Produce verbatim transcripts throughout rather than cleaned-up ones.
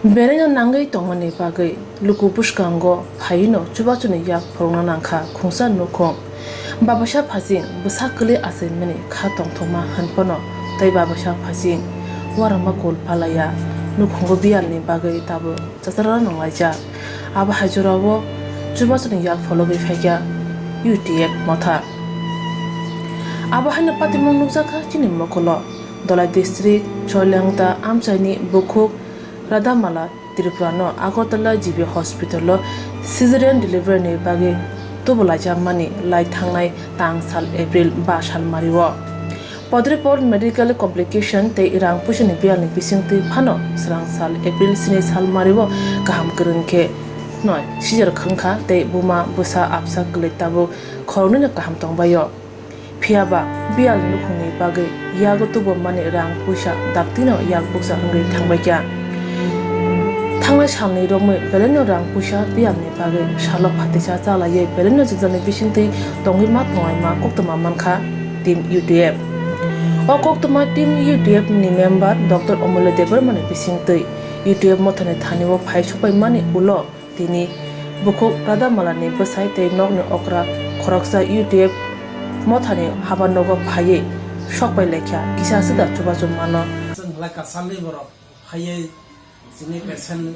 Beraino nangwi tongmani bagwi luku bwskango phaino chubachuni yak phorokna nangkha khungsa nukhung. Babaisa phasing bwsa kwlwi achaimani kha tongthokma hwnphano tei babaisa phasing uarama kul palaiya nukhungo biyalni bagwi tabuk chacharano nanglaijak. Abo hai jorao chubachuni yak phologwi phaikha U T F motha. Abo haino patimung nukjakha chini mokulo. Dholai district, Choilangta amchaini bukhuk Radhamala Tripura no Agartala G B hospital o caesarean delivery ni bagwi tubulaijak mani lai thangnai tang sal April ba sal mario. Podrepot medical complication tei rang puisa ni biyal ni bisingtwi phano srang sal April sini sal mario kaham kwrwng khe no caesar khwngkha tei buma bwsa absa kwlwi tabuk khoroknwi no kaham tongbaio. Phiya ba, biyal nukhungni bagwi yago tubumani rang puisa daktino yak bukcha wngwi thangbaikha. Thangnai salni romwi belaino rang puisa biyalni bagwi salo phatisa chalaiwi belaino jwngjalni bisingtwi tongwi ma tonglaima koktwma mankha Team U T F. O koktwma Team U T F ni member Doctor Omulya Debbarmani bisingtwi U T F mothani thanio phai sokpaimani ulo Tini bukhuk Radhamalani bwsai tei nokni okra khoroksa U T F mothani habanogo phaiwi sokpai laikha, kisa swda chubachu mano. Chwng belai kwchalni borok phaiwi chini patient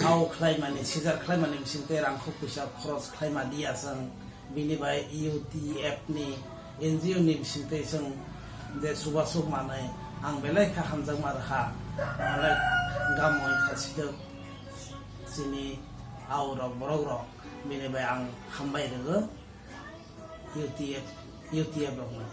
au khlaimani, seizure khlaimani bisingtwi rangkhok puisa khorok khlaima diya chwng. Bini bai U T F ni N G O ni bisingtwi chwng je chubachu manwi ang belai kha hamjakma rwkha, belai gam wngkha sikhe. Chini au rok borok rok bini bai ang hambai rwgo U T F, U T F rokno.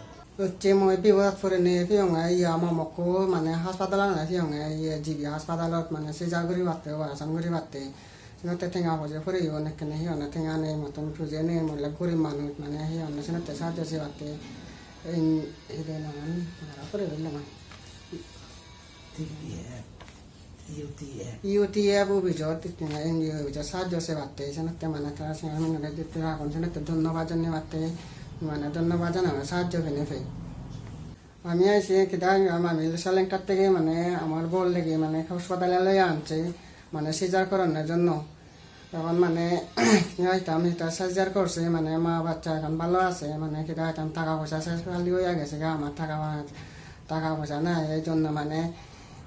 Chimui biwak phurini phiyonge iya ama mokku mane hospital ano phiyonge iya G B hospital ot mane sijak guri batte operation guri batte. Sino te tenga poje phuri yo nekkene hi honne tenga nei moton puje nei mole gurib manuj mane hi honne sino te sajjo se batte. Ei hi de nangan mara phuri de nangan. T P F. U T F. U T F office-o twi tini N G O office-o sajjo se batte, senotte mane tara sengya mane tara kon senotte dhonnobad janei batte, mane dhonnobad janai sajjo pene pei. Ami aise kida ami Selengta theke mane amar bol legi mane hospital-e loi anse, mane seizure koronne jonno. Tokon mane hoitam hita seizure korse mane ma baccha ekkan bhalo ase, mane kida ekkan taka poisa ses khali oi age sega ama taka ba-, taka poisa nai, ei jonno mane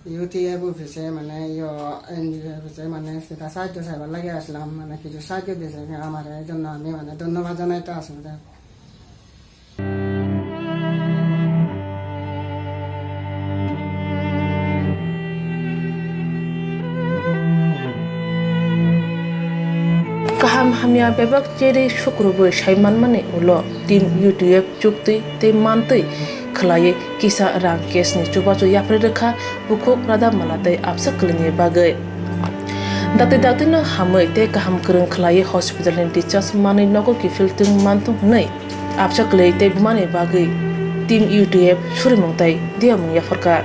U T F office-e mane iyo N G O office-e mane sida sahajjo saibar lage aslam, mane kichu sahajjo dise amare, ei jonno ami mane dhonnobad janai ta asong de. Kaham hamya bebak cherwi sukrubwi sai manmani ulo Team U T F chuktwi tei mantwi khwlaiwi kisa rang case ni chubachu yapri rwkha bukhuk Radhamala tei absa kwlwini bagwi. Dakti dakti no hamwi tei kaham kwrwng khwlaiwi hospital ni discharge manwi nogo kiphiltwng manthung hwnwi absa kwlwi tei bumani bagwi Team U T F surimung tei diyamung yapharkha.